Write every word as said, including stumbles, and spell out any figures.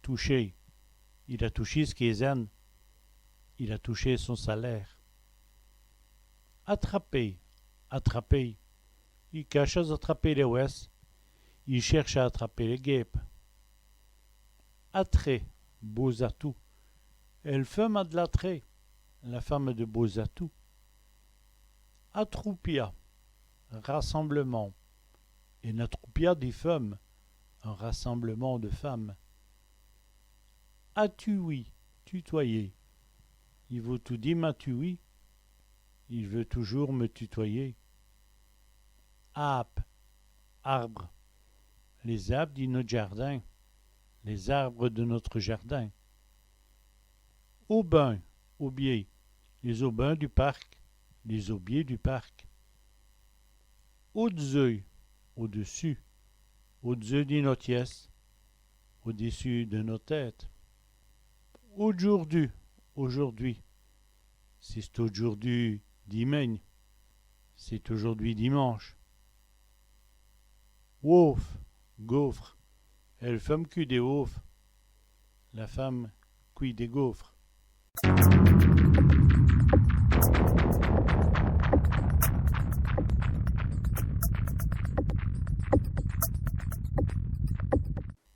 Toucher. Il a touchî s' quézin.ne. Il a touché son salaire. Atraper, attraper. I cache a atraper lès wèsses. Il cherche à attraper les guêpes. Atraits, beaux atouts. Èl feume a d' l'atrèt. La femme a de beaux atouts. Atroupia, rassemblement. Ène atroupia di feumes, un rassemblement de femmes. Atouwî, tutoyer. I vout toudi m'atouwî. Il veut toujours me tutoyer. Âbe, arbre. Lès âbes di nosse djârdin. Les arbres de notre jardin. Aubin, aubier. Lès aubins du parc. Les aubiers du parc. Au-d'zeû, au-dessus. Au-d'zeû di no tièsse. Au-dessus de nos têtes. Audjoûrdu, aujourd'hui. C'èst audjoûrdu dimègne. C'est aujourd'hui dimanche. Waufe, gaufre. Èl feume cût dès waufes. La femme cuit des gaufres.